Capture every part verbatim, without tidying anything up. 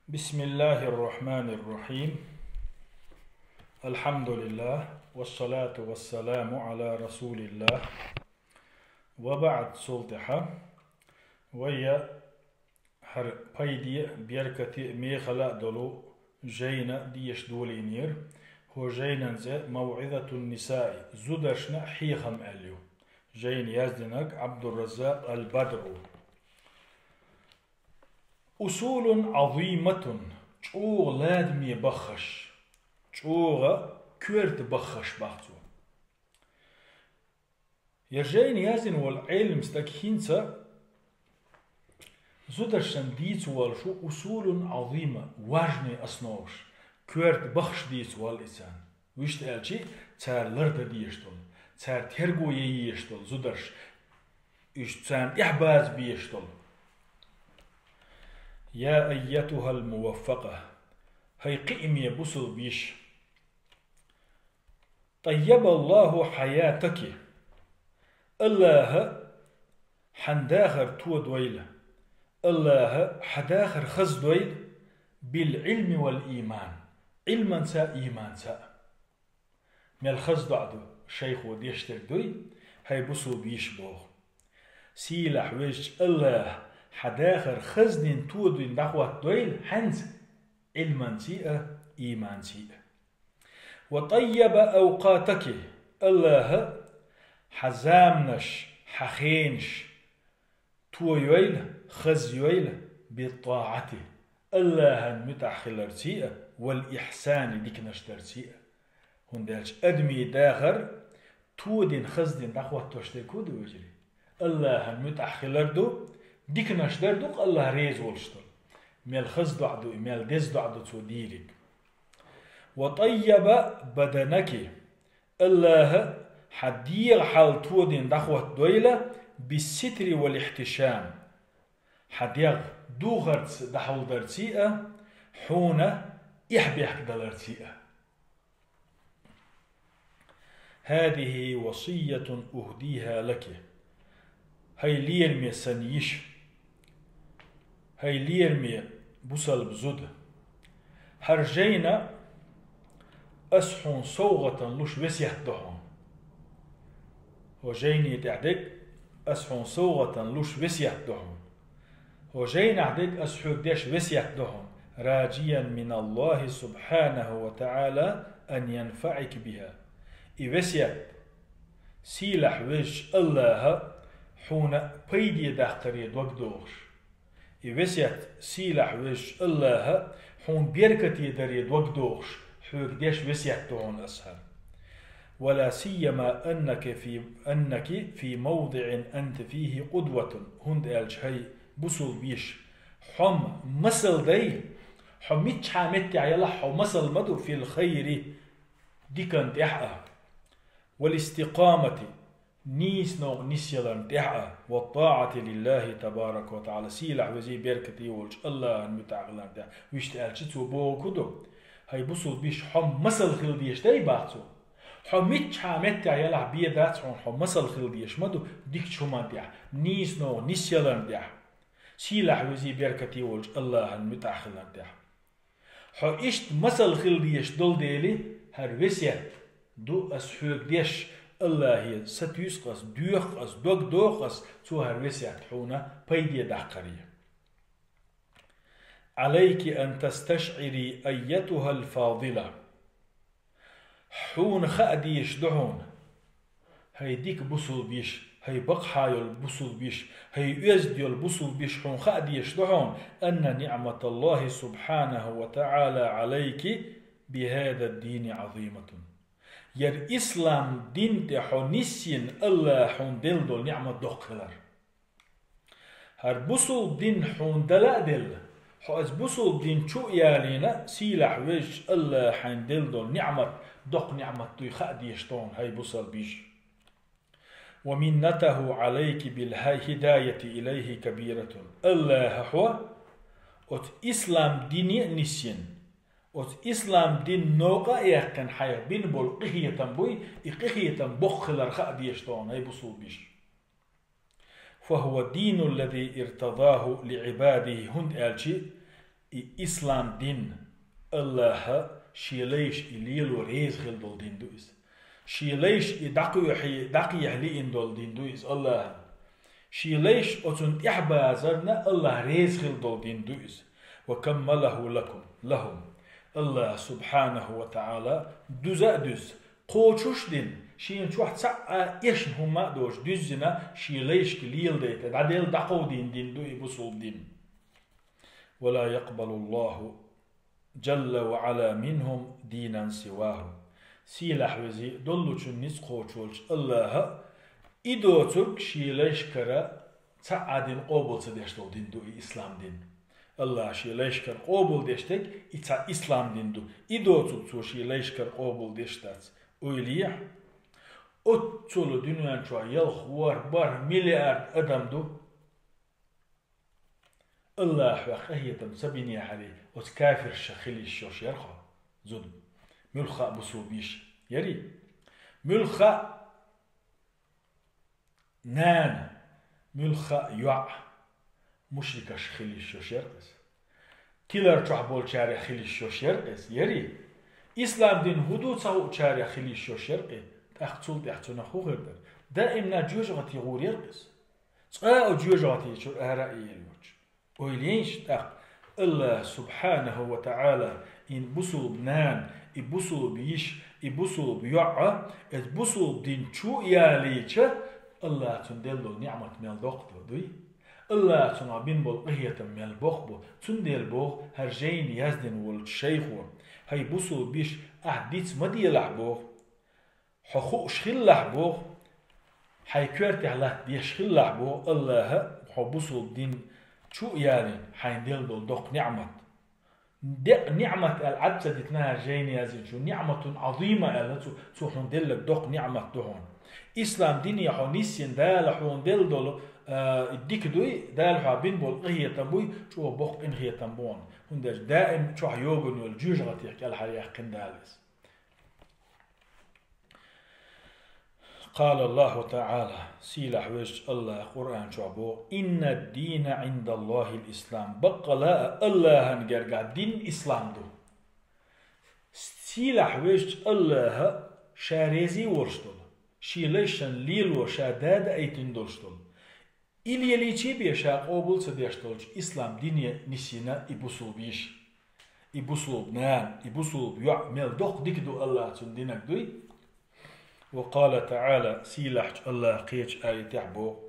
بسم الله الرحمن الرحيم. الحمد لله، والصلاة والسلام على رسول الله. وبعد, цул тӀехьа вай хӀара пайде, беркате, мехала долу жайна деша долийнера. ХӀокху жайнан цӀе «موعظة النساء», зударшна хьехам аьлла ю. Жайна яздинарг Ӏабдурраззакъ аль-Бадр ву. «أصول عظيمة», чӀогӀа ладаме баххаш, чӀогӀа коьрта баххаш бах цо. Я жайна яздина волу Ӏелам стаг хӀинца зударшна дийца волуш ву «أصول عظيمة», важные основаш, коьрта баххаш дийца волу иза царна. Вуьшта аьлча, цара лардан дезаш долу, цара терго ян езаш долу зударш, уьш царна тӀехь база безаш долу. «يا أيتها الموفقة», хӀай кхиаме бусулба йиша. «طيب الله حياتك». АллахӀа хьан дахар тодойла. АллахӀа хьан дахар хаздойла. «بالعلم والإيمان». Ӏилманца а, ийманца а. Мел хаза доӀа ду, шайхо деш дерг дуй, хӀай бусулба йиша боху. Сийлахь везачу АллахӀа хьан дахар хаздина, тодина дӀахӀоттадойла хьаьнца, Ӏилманций а, ийманций а. «وطيب أوقاتك», АллахӀа хьан заманаш, хьан хенаш тойойла, хаздойла, «بالطاعة», АллахӀан муьтӀахь хиларций а, «والإحسان», диканаш дарций а. ХӀунда аьлча адамийн дахар тодина, хаздина дӀахӀоттош дерг хӀун ду, вежарий? АллахӀан муьтӀахь хилар ду, диканаш дар ду-кх АллахӀ реза волуш долу. Мел хаза доӀа ду и, мел деза доӀа ду цо дийриг. «وطيب بدنك», АллахӀа хьан дегӀан хьал тодина дӀахӀоттадойла, «بالستر والاحتشام», хьан дегӀ духарца дӀахьулдарций а, хьуна эхь-бехк даларций а. «هذه وصية أهديها لك». ХӀай лераме сан йиша, хӀай лераме бусалба зуда, хӀара жайна ас хьуна совгӀатана луш весет до хьуна. ХӀокху жайни тӀехь дерг ас хьуна совгӀатана луш весет до хьуна. ХӀокху жайнахь дерг ас хьоьга деш весет до хьуна: «راجيا من الله سبحانه وتعالى أن ينفعك بها». И весет сийлахь везачу АллахӀа хьуна пайде даккхаре дог дохуш. И весет сийлахь везачу АллахӀа хьуна беркате даре дог дохуш, хьоьга деш весет ду хьуна ас хӀара. «ولا سيما أنك في، أنك في موضع أنت فيه قدوة», хӀунда аьлча, хӀай бусулба йиша, хьо-м масал дай, хьо миччахьа меттехь ялахь хьо масал ма ду, «في الخير», дикан тӀехь а, «والاستقامة», нийсонах нисъяларна тӀехь а, «والطاعة لله تبارك وتعالى», сийлахь везий беркатий волчу АллахӀан муьтӀахь хиларна тӀехь. Вуьшта аьлча, цо бохург хӀун ду? ХӀай бусулба йиша, хьо-м масал хила дезаш дай, бах цо. Хьо миччахьа меттехь ялахь бен дац хьуна, хьо масал хила дезаш ма ду дикачу хӀуманна тӀехь, нийсонах нисъяларна тӀехь, сийлахь везий беркатий волчу АллахӀан муьтӀахь хиларна тӀехь. Хьо иштта масал хила дезаш долу дела, хӀара весет ду ас хьоьга деш, АллахӀе сатуьйсу-кх ас, доьху-кх ас, дог доху ас, цо хӀара весет хьуна пайде даккхаре. «عليك أن تستشعري أيتها الفاضلة». Хьуна хаа дезаш ду хьуна, хӀай дика бусулба йиша, хӀай бакъахьа йолу бусулба йиша, хӀай оьзда йолу бусулба йиша, хьуна хаа дезаш ду хьуна: «أن نعمة الله سبحانه وتعالى عليك بهذا الدين عظيمة». ХӀара ислам дин тӀе хьо ниссина АллахӀа хьуна делла долу ниӀмат доккха хилар. ХӀара бусулба дин хьуна дала а делла, хьо оцу бусулба дин чу а ялийна, сийлахь везачу АллахӀа хьайна делла долу ниӀмат доккха ниӀмат дуй хаа дезаш ду хьуна, хӀай бусалба йиша. «ومنته عليك بالهداية إليه كبيرة». АллахӀа хьо оцу ислам дине а ниссина, оцу ислам дин новкъа а яьккхина, хьайх бина болу къинхетам буй, и къинхетам боккха хилар хаа дезаш ду хьуна, хӀай бусулба йиша. «فهو الدين الذي ارتضاه لعباده», хӀунда аьлча И ислам дин, Аллаха шен лайш и лело реза хила долу дин ду иза. Шен лайш и дӀакхехье-, дӀакхехьа лиъна долу дин ду иза Аллаха. Шен лайш оцунна тӀехь базарна Аллаха реза хила долу дин ду иза. «Ва каммалаху лакум, лахум». Аллаха субхьанаху ва таӀала дуза а дуьзза, кхочуш а дина, шена чохь цхьа а эшна хӀумма а доцуш дуьззина, шен лайшка леладайта, дӀаделла, дӀакховдийна дин ду и бусулба дин. «Ва ла якъбалу Аллаху джалла ва Ӏала минхум динан сиваху». Сийлахь везий доллучун ницкъ кхочу волчу Аллаха и доцург шен лайшкара цхьа а дин къобал ца деш долу дин ду и ислам дин. Аллаха шен лайшкара къобал деш дерг и цхьа ислам дин ду. И доцург цо шен лайшкара къобал деш дац. Ойла ехьа, оццула дуьнен чохь ялх, ворхӀ, бархӀ миллиард адам ду. Аллаха хьох къинхетам ца бинехьарий, оцу кафиршах хила йиш йолуш яра хьо, зуда. Муьлхха а бусулба йиш ярий? Муьлхха а нана, муьлхха а йоӀ мушрикашах хила йиш йолуш яра иза. Тилар чохь болчарех хила йиш йолуш яра иза, ярий? Ислам дин хӀун ду ца хуучарех хила йиш йолуш яра иза. ТӀаккха цул тӀаьхьа цунах хӀун хир дара? Даимна жоьжахати гӀур яра иза. Цкъа а жоьжахати чуьра ара а йийр йоцуш. Ойла ейша тӀаккха, Аллаха субхьанаху ва таӀала и бусулба нана, и бусулба йиш, и бусулба йоӀ, иза бусулба дин чу а ялийча, Аллаха цунна делла долу ниӀмат мел доккха ду, дуй? Аллаха цунах бина болу къинхетам мел боккха бу, цундела боху хӀара жайна яздина волчу шайхо: «ХӀай бусулба йиш, ахь диц ма делахь», боху. Хьо хууш хилалахь боху, хьайн коьртехь латта деш хилалахь боху, Аллаха хьо бусулба дин чу а ялийна, хьайна делла долу доккха ниӀмат. Декъа ниӀмат аьлла Ӏад ца дитина хӀара жайна яздинчо, ниӀматун Ӏазима аьлла цо, цо хьуна делларг доккха ниӀмат ду хьуна. Ислам дине хьо нисйина, Дала хьуна делла долу, а, дика дуй, Дала хьох бина болу къинхетам буй, чӀогӀа боккха къинхетам бу хьуна. ХӀунда аьлча даим чохь йогун йолу жоьжахатех кӀелхьаръяьккхина Дала иза. Къала Аллаху ТаӀала, сийлахь везачу Аллаха Къуръан чохь боху: «Инна ад-дина Ӏиндаллахил ислам». Баккъала а Аллахьан гергахь дин ислам ду. Сийлахь везачу Аллаха ша резий волуш долу, шен лайшан лело ша дадаийтина долуш долу, и лелийчий бен ша къобал ца деш долчу ислам дине нисйина и бусулба йиш, и бусулба нана, и бусулба йоӀ мел доккха дика ду Аллаха цунна динарг дуй? Ва къала ТаӀала, сийлахьчу Аллаха кхечу аятехь боху: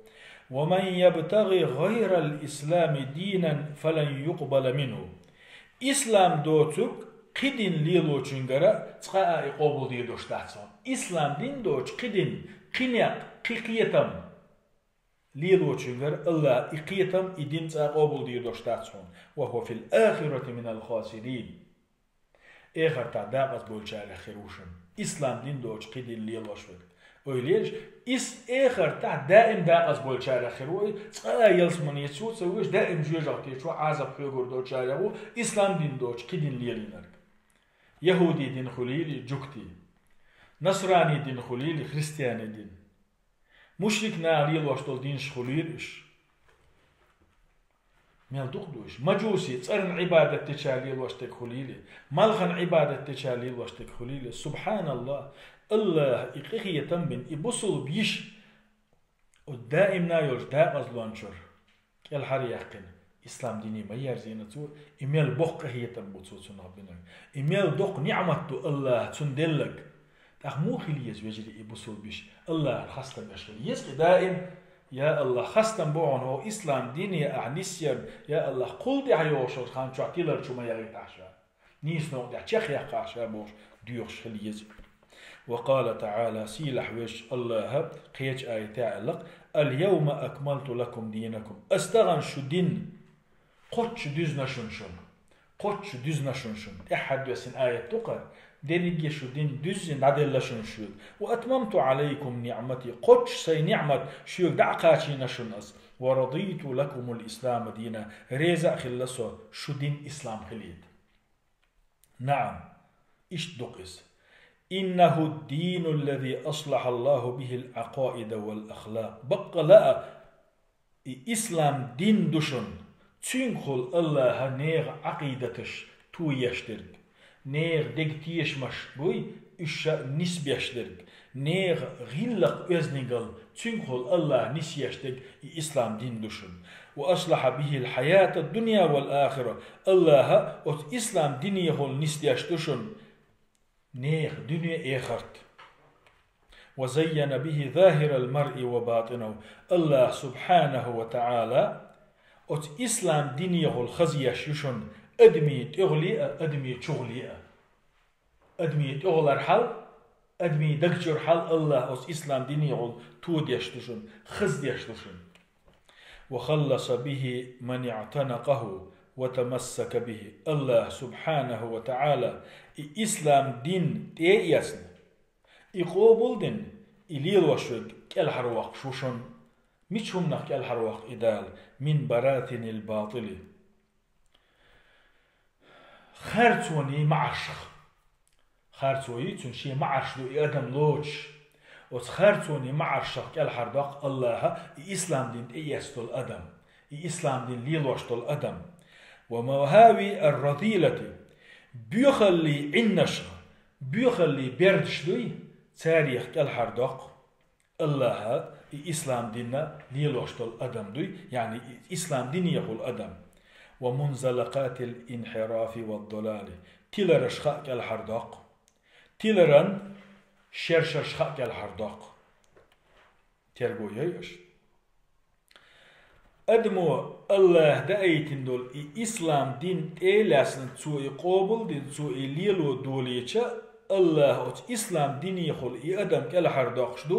«Ва ман ябтагӀи гӀайрал ислами динан фалан юкъбала минху». Ислам доцург кхин дин лелочуьнгара цкъа а и къобал дийр долуш дац хьуна. Ислам дин доцу кхин дин, кхин некъ, кхин кхетам лелочуьнгара Аллаха и кхетам, и дин цкъа а къобал дийр долуш дац хьуна. «Ва хӀува фил ахирати минал хасирин». Эхартахь дакъазболчарех хир ву шуна. Ислам дин доцу кхин дин лелош верг. Ойла еш, иза эхартахь даим дакъазболчарех хир ву, цкъа а ялсамане цо ца вуьйш, даим жоьжахати чу Ӏазап хьоьгур долчарех ву ислам дин доцу кхин дин лелийнарг. Яхуди дин хуьлийла, жугтий. Насрани дин хуьлийла, христиани дин. Мушрик наха лелош долу динаш хуьлийла уьш. Мел дукха ду уьш. Мажуси, цӀарна Ӏибадат деча лелош дерг хуьлийла, малхана Ӏибадат деча лелош дерг хуьлийла. СубхьаналлахӀ! Аллаха и къинхетам бина, и бусулба йиш, оцу даимна йолчу дакъазлончуьра кӀелхьаръяьккхина, ислам дине ма ерзийна цо, и мел боккха къинхетам бу цо цунах бинарг. И мел доккха ниӀмат ду Аллаха цунна делларг. ТӀаккха муха хила еза, вежарий, и бусулба йиш? Аллахьан хастам беш хила еза-кх и даим: «Я Аллах, хастам бу хьуна хӀокху ислам дине ахь нисъярна, я Аллах, кхул тӀаьхьа йогӀуш йолчу хан чохь тилар чу ма яхийтахь ша. Нийсонан некъа тӀехь чекхъяьккхахь ша», бохуш, доьхуш хила еза. Ва къала ТаӀала, сийлахь везачу Аллаха кхечу аятехь аьлла-кх: «Ал-явма акмалту лакум динакум». Ас тахана шу дин кхоччуш дуьзна шуна шуна. Кхоччуш дуьзна шуна шуна. ТӀаьххьара доьссина аят ду-кх хӀара. Дерриге шу дин дуьззина дӀаделла шуна шуьга. «Ва атмамту Ӏалайкум ниӀмати». Кхоччуш сайн ниӀмат шуьга дӀа а кхачийна шуна ас. «Ва радийту лакумул ислама дина». Реза а хилла со шу дин ислам хилийта. НаӀам, иштта ду-кх иза. «Иннаху ад-дину аллази аслахьа Аллаху бихил Ӏакъаида вал ахлакъ». Баккъала а и ислам дин ду шуна, Цуьнгахула Аллаха нехан Ӏакъидаташ тоеш дерг, нехан дега тешамаш буй, уьш ша нисбеш дерг, нехан гӀиллакх оьзнигалла, цуьнгахула Аллаха нисъеш дерг и ислам дин ду шуна. «وأصلح به الحياة الدنيا والآخرة», Аллаха оцу ислам динехула нисдеш ду шуна нехан дуьне а, эхарт а. «وزين به ظاهر المرء وباطنه», Аллаха субхьанаху ва таӀала оцу ислам динехула хазъеш ю шуна адамийн тӀехула а, адамийн чухула а. Адамийн тӀехулара хьал, адамийн даг чуьра хьал Аллаха оцу ислам динехула тодеш ду шуна, хаздеш ду шуна. «وخلص به من اعتنقه وتمسك به», Аллаха субхьанаху ва таӀала и ислам дин тӀе а эцна, и къобалдина, и лелош верг кӀелхьарвоккхуш ву шуна. Мича хӀуманах кӀелхьарвоккху и Дала? «من براثن الباطل». Харцонийн маӀаршах. Харцо ю, цуьнан шен маӀарш ду и адам лоцуш. Оцу харцонийн маӀаршах кӀелхьардоккху Аллаха и ислам дин тӀеэцна долу адам, и ислам дин лелош долу адам. «ومهاوي الرذيلة», боьхаллин Ӏиннашха, боьхаллин бердаш дуй, царех кӀелхьардоккху Аллаха и ислам динна лелош долу адам дуй, яъни и ислам динехула адам. «ومنزلقات الانحراف والضلال», тиларшха а кӀелхьардоккху. Тиларан шершаршха а кӀелхьардоккху. Терго йой аша. Адамо Аллаха даийтина долу и ислам дин тӀе а лаьцна, цо и къобалдина, цо и лело долийча, Аллаха оцу ислам динехула и адам кӀелхьардоккхуш ду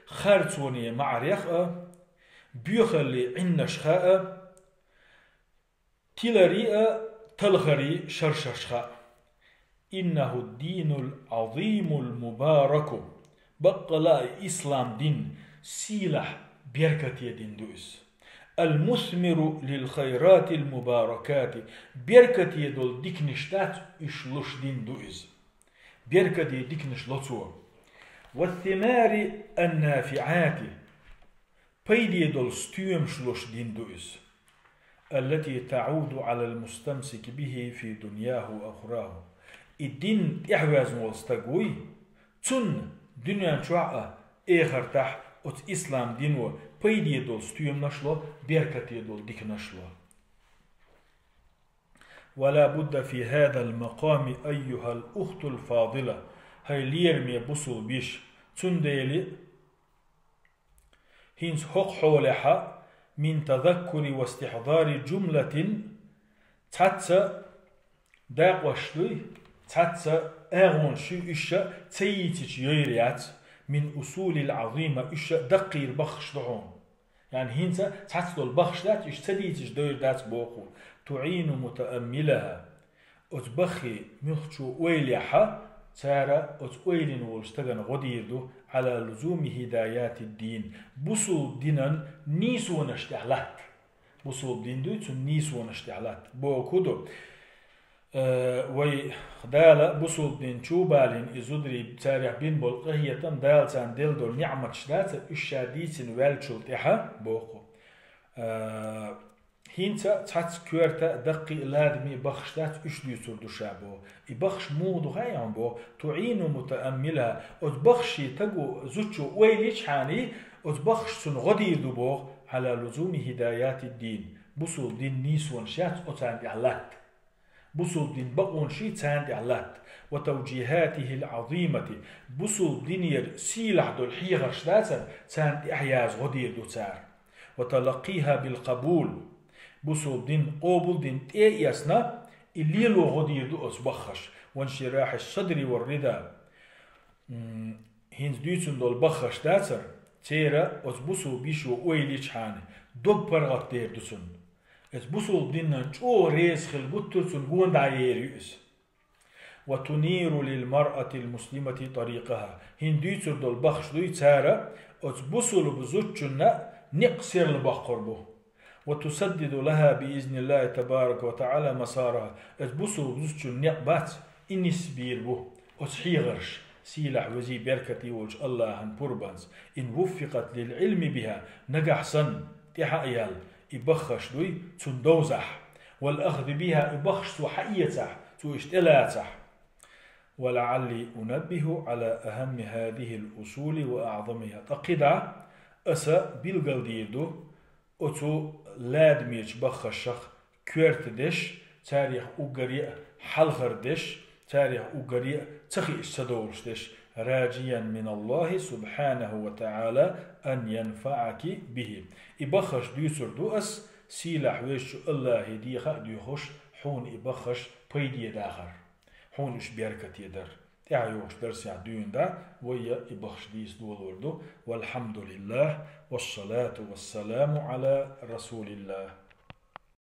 харцонийн маӀарех а, боьхаллин Ӏиннашха а, тиларийн а, талхарийн шершаршха а. «إنه الدين العظيم المبارك», баккъала а и ислам дин сийлахь, беркате дин ду иза. «المثمر للخيرات المباركات», беркате долу диканаш дац уьш луш дин ду иза. Беркате диканаш ло цо. «والثمار النافعات», пайде долу стоьмаш луш дин ду иза. «التي تعود على المستمسك به في دنياه وأخراه». И дин тӀаьхьаваьзна волу стаг вуй, цунна дуьнен чохь а, эхартахь оцу ислам дино пайде долу стоьманаш ло, беркате долу диканаш ло. «ولا بد في هذا المقام أيها الأخت الفاضلة», хӀай лераме бусулба йиша, цундела хӀинца хӀокху хьолехь а, «من تذكر واستحضار جملة», цхьацца дакъош дуй, цхьацца агӀонаш ю, уьш ша ца йийцича йойр яц, «من الأصول العظيمة», уьш ша даккхийра баххаш ду хьуна. Яъни хӀинца цхьацца долу баххаш дац, уьш ца дийцича дойр дац боху. «تعين متأملها». Оцу баххий муьлххачо ойлехь а, цара оцу ойлина волчу стагана гӀо дийр ду, «على لزوم هدايات الدين», бусулба динан нийсонаш тӀехь латта. Бусулба дин дуй, цунна нийсонаш тӀехь латта. Боху ду, э, вай Дала бусулба дин чу балийна и зударий, царех бина болу къахетам, Дала царна делла долу неӀматаш дацара, уьш ша дийцина ваьллачул тӀаьхьа, боху. Э, ХӀинца цхьацца коьрта даккхий а ладаме баххаш дац, уьш дуьйцур ду ша боху. И баххаш муха ду хаьий хьуна боху, «تعين متأملها», оцу баххаший таго зудчо ойла йичхьана, оцу баххаш цунна гӀо дийр ду боху, «على لزوم هدايات الدين», бусулба дин нийсонаш яц оцарна тӀехь латта. Бусулба дин бакъонаш ю царна тӀехь латта. «وتوجيهاته العظيمة», бусулба динера сийлахь долу хьехарш дацара, царна тӀехь яза гӀо дийр ду цара. «وتلقيها بالقبول», бусулба дин къобалдина тӀе а эцна, и лело гӀо дийр ду оцу баххаш. «وانشراح الصدر والرضا». М, хӀинца дуьйцун долу баххаш дацара, церан оцу бусулба йишо ойла йичхьана, дог паргӀат дер ду цунна. Оцу бусулба динан чӀогӀа реза хила гуттар а цунна гондӀа ер ю иза. «وتنير للمرأة المسلمة طريقها». ХӀинца дуьйцур долу баххаш дуй цара, оцу бусулба зудчунна некъ серла боккхур бу. «وتسدد لها بإذن الله تبارك وتعالى مسارها». Оцу бусулба зудчунна некъ бац, и нисбийр бу оцу хьехарш, сийлахь везий беркатий волчу Аллахьан пурбанца, «إن وفقت للعلم بها», нагахь санна, тӀаьхьа а яьлла, и баххаш дуй цун довзахь, والأخذ بها, и баххаш цо хьаэцахь, цо уьш тӀелацахь. ولعلي أنبه على أهم هذه الأصول وأعظمها. Ткъа кхидӀа аса билгалдийр ду оцу лаьдамечу баххашах коьртадеш, царех уггаре а хьалхардеш, царех уггаре а ца хиъча ца довлуш деш, راجيا من الله سبحانه وتعالى أن ينفعك به. И баххаш дуьйцур ду ас, сийлахь везачу АллахӀе деха а доьхуш, хьуна и баххаш пайде дахар, хьуна уьш беркате дар. ТӀаьхьа йогӀуш дарсехь дуьйна да, вай я и баххаш дийца долор ду. والحمد لله والصلاة والسلام على رسول الله.